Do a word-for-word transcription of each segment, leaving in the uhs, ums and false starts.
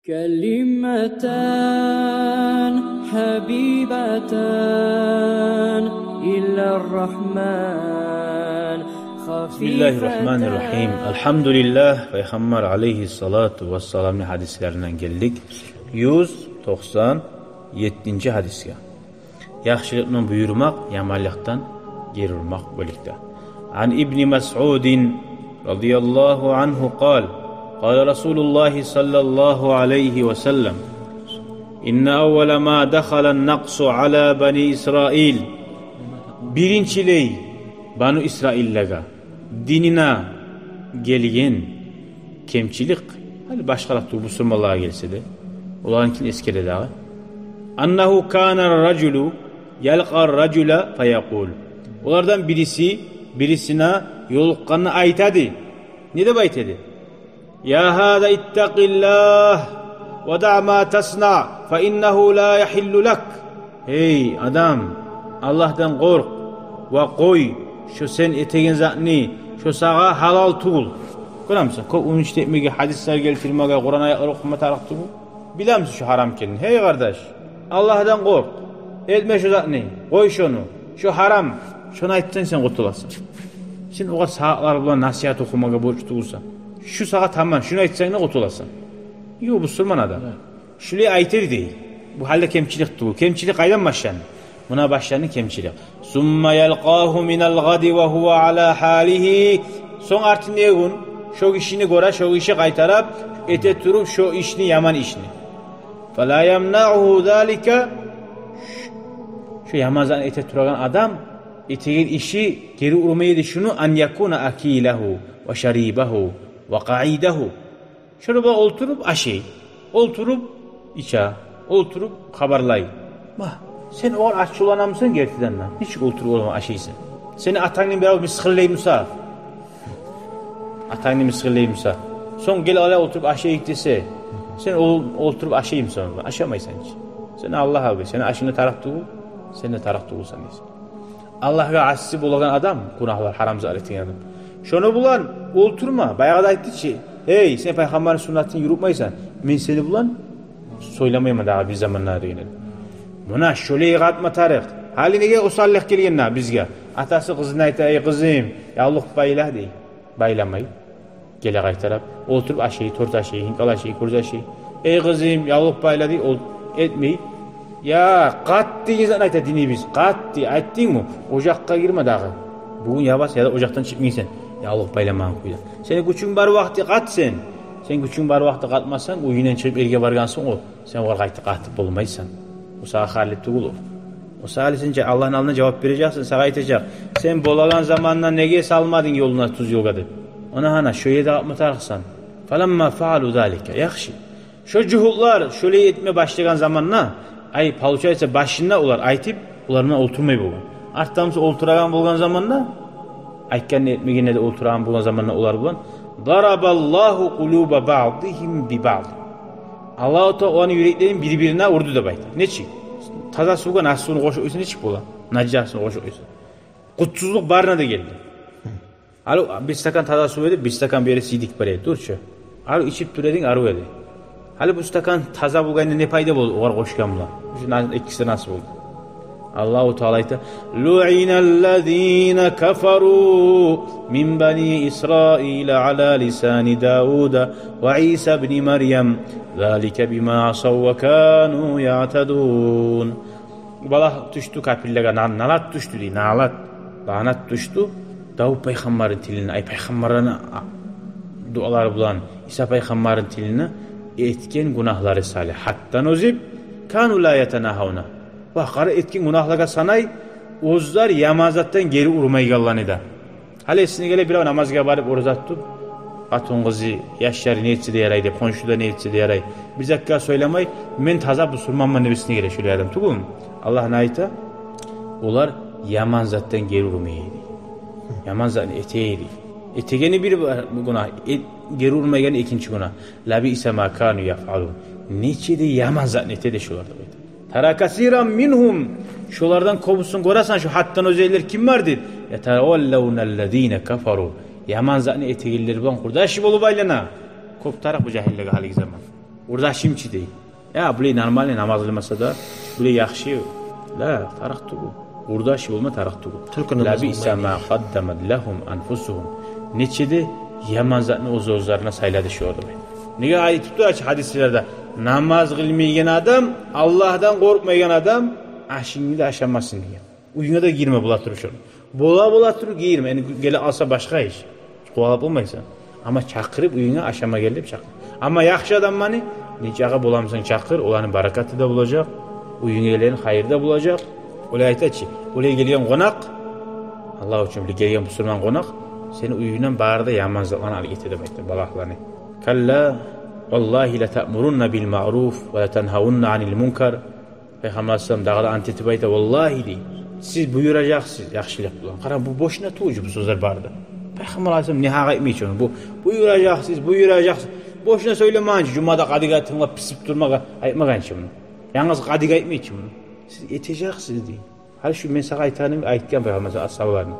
كلمتان حبيبتان إلى الرحمن خفيفتان. بسم الله الرحمن الرحيم. الحمد لله. Пайхаммар алейгьиссалату вассаламны гьадислеринден гелдик. Юз токъсан еттинчи гьадисге. Яхшылыкъны буюрмакъ, яманлыкъдан гери урмакъ бёлюкде. عن ابن مسعود رضي الله عنه قال: قال رسول الله صلى الله عليه وسلم: إن أول ما دخل النقص على بني إسرائيل. Биринчилей Бану Исраиллеге динине гелген кемчилик, гьали башгъалыкъ тюгюл, бусурманлагъа гелсе де, оларынкин эсгере дагъы. أنه كان الرجل يلقى الرجل فيقول. Олардан бириси бирисине ёлукъгъанда айта эди. Не деп айта эди? يا هذا اتق الله ودع ما تصنع فإنه لا يحل لك. Гьей адам, Аллагьдан къоркъ ва къой шо сен этеген затны, шо сагъа гьалал тюгюл. Гёремисен, кёп умут этмеге, гьадислер гелтирмеге, Къуран аятлар охума тарыкъ тюгюл. Билемисен шо гьарам экенин? Гьей къардаш, Аллагьдан къоркъ, этме шо затны, къой шону, шо гьарам. Шону айтсанг, сен къутуласан. Сен огъар сагьатлар булан насигьат охумагъа борчлу тюгюлсен. Шу сагъа таман, шуну айтсанг да къутуласан. Ё, бусурман адам. Шулай айта эди дей. Бу гьалда кемчилик тюгюл. Кемчилик къайдан башланды? Муна башланды кемчилик. ثم يلقاه من الغد وهو على حاله. Сонг артындагъы гюн шо гишини гёре, шо гиши къайтарып эте туруп шо ишни, яман ишни. فلا يمنعه ذلك. Шо яман затны эте турагъан адам этеген иши гери урмай эди шуну, أن يكون أكيله وشريبه وقعيده. Шону булан олтуруп ашай, олтуруп иче, олтуруп хабарлай. Ма, сен огъар ачувланамысан гертиден де? Нечик олтуруп ону булан ашайсан? Сени атангны бирев мысгъыллай буса, атангны мысгъыллай буса, сонг гел, алай олтуруп ашайыкъ десе, сен ол-, олтуруп ашаймысан? Ашамайсан чы. Сен Аллагь аби, сени ашынга тарыкъ тюгюл, сен де тарыкъ тюгюлсен дейсен. Аллагьгъа асси болагъан адам, гюнагьлар, гьарам затлар этеген адам. Шону булан олтурма, баягъы да айтды чы, гьей, сен пайхаммарны суннатын юрютмейсен, мен сени булан сёйлемеймен дагъы бир заманда деген эди. Муна шолай къатма тарыкъ. Гьали неге осаллыкъ гелген дагъы бизге? Атасы къызына айта: «Эй къызым, явлукъ пайла», — дей. Байламай. Геле къайтарып, олтуруп ашай, торт ашай, гьинкал ашай, кюрза ашай. «Эй къызым, явлукъ пайла», — дей, ол этмей. Я, къат деген затны айта динибиз, къат дей, айтдынгмы? Ожакъгъа гирме дагъы. Бугюн ябас, яда ожакъдан чыкъмайсан, явлукъ пайламагъан кюйде. Сени гючюнг бар вакъти къат сен. Сен гючюнг бар вакъти къатмасанг, уьюнгден чыгъып эрге баргъан сонг о, сен огъар къайта къатып болмайсан. О сагъа гьали тюгюл о. О сагъа гьали, сен Аллагьны алдына жавап бережексен, сагъа айтажакъ: «Сен болагъан заманда неге салмадынг ёлуна, тюз ёлгъа?» — деп. Она гьана, шо ерде къатма тарыкъсан. فلما فعلوا ذلك. Яхшы. Шо жугьутлар шолай этме башлагъан заманда, ай, получается, башында олар айтып, олар булан олтурмай болгъан. Артда буса олтурагъан болгъан заманда, айтгъанны этмегенде де олтурагъан болгъан заманда олар булан, ضرب الله قلوب بعضهم ببعض. Аллагьу Таала оланы юреклерин бири-бирине урду деп айта. Нечик? Таза сувгъа нас сувну къошуп къойса, нечик бола? Нажас сувну къошуп къойса. Къутсузлукъ барына да гелди. Гьали бир стакан таза сув эди, бир стакан бери сийдик бар эди, дюр чю. Гьали ичип тура эдинг, арив эди. Гьали бу стакан таза болгъанда не пайда болду огъар къошгъан булан? Шу на-, экиси нас болду. Аллагьу Таала айта: لعن الذين كفروا من بني إسرائيل على لسان داود وعيسى ابن مريم ذلك بما عصوا وكانوا يعتدون. Балагь тюшдю капирлеге, на-, налат тюшдю дей, налат, лаънат тюшдю. Давут пайхаммарны тилине, ай, пайхаммарланы, а, дуалары булан, Иса пайхаммарны тилине, этген гюнагьлары саялы. حتى озюп, كانوا لا يتناهون. Ва къара, этген гюнагьлагъа санай, оьзлер яман затдан гери урмайгъанланы да. Гьали эсине геле бирев намазгъа барып, ораза тутуп, къатын-къызы, яшлары не этсе де ярай деп, хоншу да не этсе де ярай, бир затгъа сёйлемей, мен таза бусурманман деп эсине геле шолай адам, тюгюлмю? Аллагь не айта? Олар яман затдан гери урмай эди. Яман затны эте эди. Этегени бир гюнагь, э-, гери урмайгъаны экинчи гюнагь. لبئس ما كانوا يفعلون. Нече де яман затны эте эди шолар деп айта. ترى كثيرا منهم. Шолардан кёбюсюн гёресен, шу حتى озюлер ким бар деп. يتولون الذين كفروا. Яман затны этегенлер булан къурдаш болуп айлана. Кёп тарыкъ бу жагьиллеге гьалиги заман. Къурдашым чы дей. Я, булай нормальный, намаз къылмаса да, булай яхшы. Ла, тарыкъ тюгюл. Къурдаш болма тарыкъ тюгюл. Тюркю намаз. Лабиса ма къаддамат лагьум анфусугьум. Нече де яман затны оьз-оьзлерине сайлады шо деп. Неге айтып тура чы гьадислерде: намаз къылмайгъан адам, Аллагьдан къоркъмайгъан адам ашынгны да ашамасын деген. Уьюнге де гирме бола туруп шону. Бола, бола туруп гирме. Энни геле алса башгъа иш. Къувалап болмайсан. Амма чакъырып уьюнге ашама гел деп чакъыр. Амма яхшы адамланы нечакъы боламысан чакъыр, оланы баракаты да болажакъ, уьюнге гелген хайыр да болажакъ. Олай айта чы, олай гелген къонакъ, Аллагь учун биле гелген бусурман къонакъ, сени уьюнгден бары да яман затланы алып гете деп айта, балагьланы. Калла, валлагьи латаъмурунна бил маъруф ва латангьавунна анил мункар. Пайхаммар алайгьиссалам дагъы да ант этип айта: валлагьи, дей, сиз буюражакъсыз яхшылыкъ булан. Къара, бу бошуна тюгюл бу сёзлер бары да. Пайхаммар алайгьиссалам негьакъ айтмай чы ону. Бу, буюражакъсыз, буюражакъсыз. Бошуна сёйлемей чы, жумада къадиге тынглап писип турмагъа айтмагъан чы муну. Янгыз къадиге айтмай чы муну. Сиз этежексиз, дей. Гьали шу мен сагъа айтгъаным, айтгъан Пайхаммар асгьабаларына.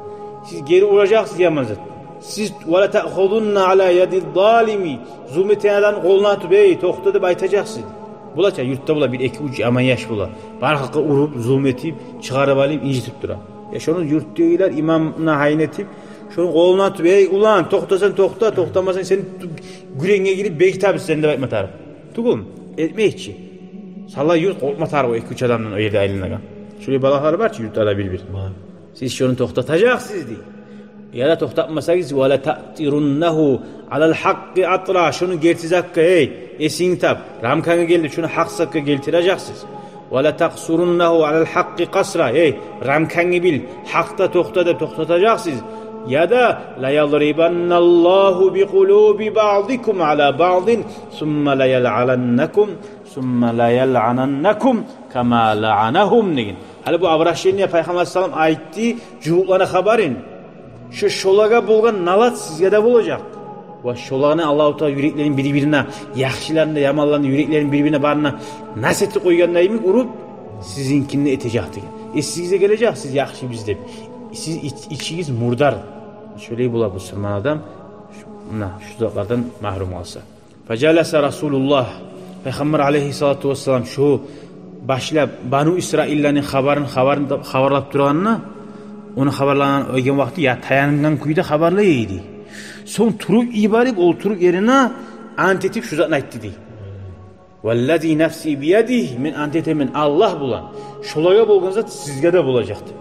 Сиз гери уражакъсыз яман зат. Сиз, ва латаъхузунна ала ядиз залими, зулму этеген адамны къолуна тутуп: «Эй, токъта», — деп айтажакъсыз. Бола чы, юртда бола бир-эки-уьч яман яш бола. Бар халкъгъа уруп, зулму этип, чыгъарып алып, инжитип тура. Я шону юртдагъылар имамына гьайын этип, шону къолуна тутуп: «Эй, улан, токътасанг токъта, токътамасанг сени тутуп гюренге гирип бегитебиз сени», — деп айтма тарыкъ тюгюлмю? Этмей чи. Сала юрт къоркъма тарыкъ о эки-уьч адамдан о ерде айланагъан. Шолай балагьлар бар чы юртда да бир-бир. Бар. Сиз шону токътатажакъсыз, дей. Яда токътатмасагъыз, ва латаътируннагьу алал гьакъкъи атра, шону герти затгъа, эй, эсинг тап, рамканга гелди, шону гьакъ затгъа гелтирежексиз. Ва латакъсуруннагьу алал гьакъкъи къасра, эй, рамкангны бил, гьакъда токъта деп токътатажакъсыз. Яда лаязрибанналлагьу бикъулуби баъдикум ала баъдин, сумма лаялъананнакум, сумма лаялъананнакум кама лаъанагьум деген. Гьали бу обращение, Пайхаммар саллаллагьу алайгьи ва саллам айтды жугьутланы хабарын. Шо, шолагъа болгъан налат сизге де болажакъ. Ва шоланы Аллагьу Таала юреклерин бир-бирине, яхшыланы да, яманланы юреклерин бир-бирине барына нас этип къойгъанда йимик уруп, сизинкин де этежек деген. Эсигизге гележек, сиз яхшыбыз деп. Сиз ич-, ичигиз мурдар. Шолай бола бусурман адам, шу, муна, шу затлардан магьрюм къалса. Фажаласа Расулуллагь, Пайхаммар алайгьиссалату вассалам шо башлап Бану Исраилланы хабарын, хабарын да, хабарлап тургъанда, ону хабарлагъан, оьлген вакъти я таянгъан кюйде хабарлай эди. Сонг туруп йиберип, олтуруп ерине ант этип шу затны айтды дей. Валлази нафси биядигьи, мен ант этемен Аллагь булан, шолагъа болгъан зат сизге де болажакъ деп.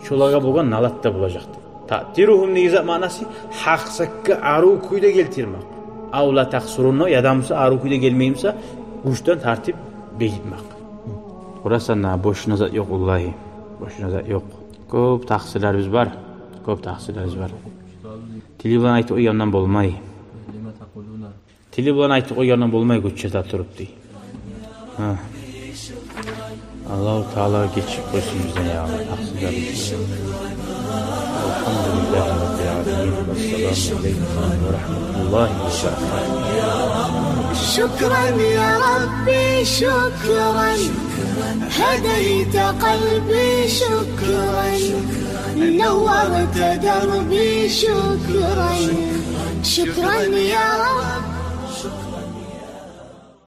Шолагъа болгъан налат да болажакъ деп. Таътиругьум деген зат маънасы, гьакъ затгъа арив кюйде гелтирмек. Ав латакъсурунна, яда буса арив кюйде гелмей буса, гючден тартып бегитмек. Къурасан да, бошуна зат ёкъ, валлагьи. Бошуна зат ёкъ. Кёп такъсырларыбыз бар. Кёп такъсырларыбыз бар. Тили булан айтып къойгъандан болмай. Тили булан айтып къойгъандан болмай, гючю де туруп дей. Гьа. Аллагьу Таала гечип къойсун бизден, я Аллагь, такъсырларыбызны. Алгьамдулиллагьи раббил аламин. Вассаламу алайкум ва рагьматуллагьи ва баракатугь. شكرا يا ربي، شكرا. هديت قلبي، شكرا. نورت دربي، شكرا. شكرا يا رب.